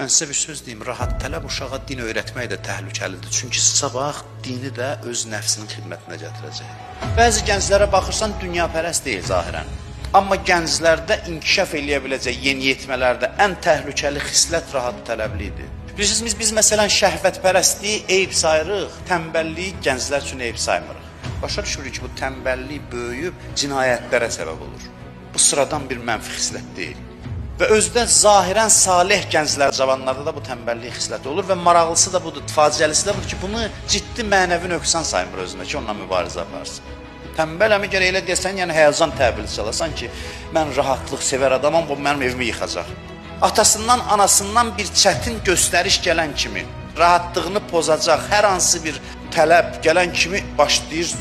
Mən sizə bir söz deyim, rahat tələb uşağa din öyrətmək də təhlükəlidir. Çünki sabah dini də öz nəfsinin xidmətinə gətirəcək. Bəzi gənclərə baxırsan, dünyapərəst deyil zahirən. Amma gənclərdə inkişaf eləyə biləcək yeniyetmələrdə ən təhlükəli xislət rahat tələblidir. Bilirsiniz, biz məsələn şəhvətpərəstliyi eyb sayırıq, tənbəlliyi gənclər üçün eyb saymırıq. Başa düşürük ki, bu tənbəllik böyüyüb cinayətlərə səbəb olur. Bu sıradan bir mənfi xislət deyil. Və özdə zahirən salih gənclər, cavanlarda da bu tənbəllik xisləti olur və maraqlısı da budur, faciəlisi də budur ki, bunu ciddi mənəvi nöqsan saymır özünə ki, onunla mübarizə aparsın. Tənbəl əmi gərək elə deyəsən, yəni həyəcan təbili çalasan ki, mən rahatlıq sevər adamam, bu mənim evimi yıxacaq. Atasından, anasından bir çətin göstəriş gələn kimi, rahatlığını pozacaq hər hansı bir tələb gələn kimi başlayır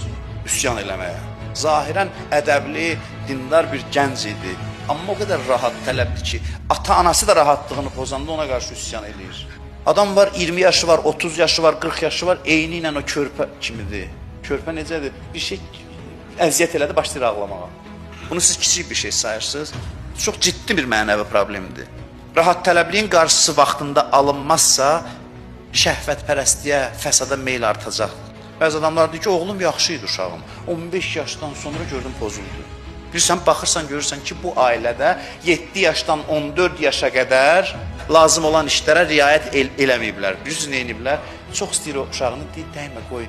üsyan eləməyə. Zahirən ədəbli, dindar bir gənc idi. Amma o qədər rahat tələbdir ki, ata-anası da rahatlığını pozanda ona qarşı üsyan eləyir. Adam var, 20 yaşı var, 30 yaşı var, 40 yaşı var, eyni ilə o körpə kimidir. Körpə necədir? Bir şey əziyyət elədi, başlayır ağlamağa. Bunu siz kiçik bir şey sayırsınız. Çox ciddi bir mənəvi problemdir. Rahat tələbliyin qarşısı vaxtında alınmazsa, şəhvətpərəstliyə, fəsada meyl artacaq. Bəzi adamlar deyir ki, oğlum yaxşı idi uşağım. 15 yaşdan sonra gördüm pozuldu. Bilirsən, baxırsan, görürsən ki, bu ailədə 7 yaşdan 14 yaşa qədər lazım olan işlərə riayət eləməyiblər. Bilirsiniz, nə ediblər? Çox istəyir o uşağını, deyir, dəymə, qoy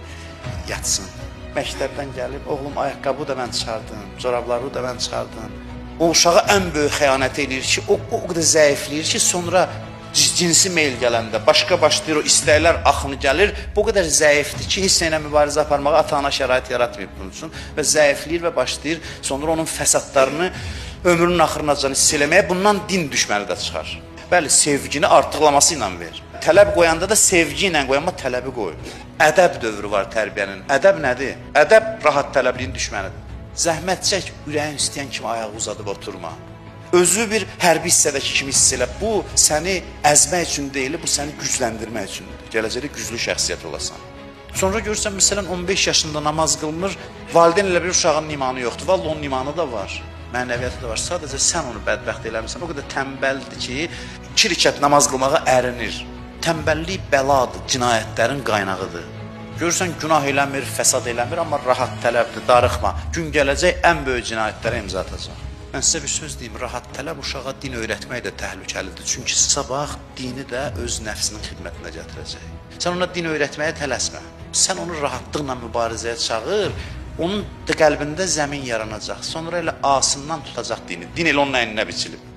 yatsın. Məktəbdən gəlib, oğlum ayaqqabı da mən çıxardım, corabları da mən çıxardım. O uşağa ən böyük xəyanət eləyir ki, o qədər zəifləyir ki, sonra cinsi meyl gələndə, başqa başlayır, o istəklər axını gəlir. Bu qədər zəifdir ki, heç nə ilə mübarizə aparmağa ata-ana şərait yaratmayıb bunun üçün və zəifləyir və başlayır sonra onun fəsadlarını ömrünün axırınacan hiss eləməyə, bundan din düşməni də çıxar. Bəli, sevgini artıqlaması ilə ver. Tələb qoyanda da sevgi ilə qoy, amma tələbi qoy. Ədəb dövrü var tərbiyənin. Ədəb nədir? Ədəb rahat tələbliyin düşmənidir. Zəhmət çək, ürəyin istəyən kimi ayağı uzadıb oturma. Özü bir hərbi hissədəki kimi hiss elə. Bu səni əzmək üçün deyil, bu səni gücləndirmək üçündür. Gələcəkdə güclü şəxsiyyət olasan. Sonra görürsən, məsələn, 15 yaşında namaz qılmır, valideyn elə bir uşağın imanı yoxdur. Vallahi onun imanı da var, mənəviyyatı da var. Sadəcə sən onu bədbəxt eləmirsən. O qədər tənbəldir ki, 2 rükət namaz qılmağa ərinir. Tənbəllik bəladır, cinayətlərin qaynağıdır. Görürsən, günah eləmir, fəsad eləmir, amma rahat tələbdir, darıxma. Gün gələcək ən böyük cinayətlərə imza atacaq. Mən sizə bir söz deyim, rahat tələb uşağa din öyrətmək də təhlükəlidir. Çünki sabah dini də öz nəfsinin xidmətinə gətirəcək. Sən ona din öyrətməyə tələsmə. Sən onu rahatlıqla mübarizəyə çağır, onun da qəlbində zəmin yaranacaq. Sonra elə asından tutacaq dini. Din elə onun əyninə biçilib.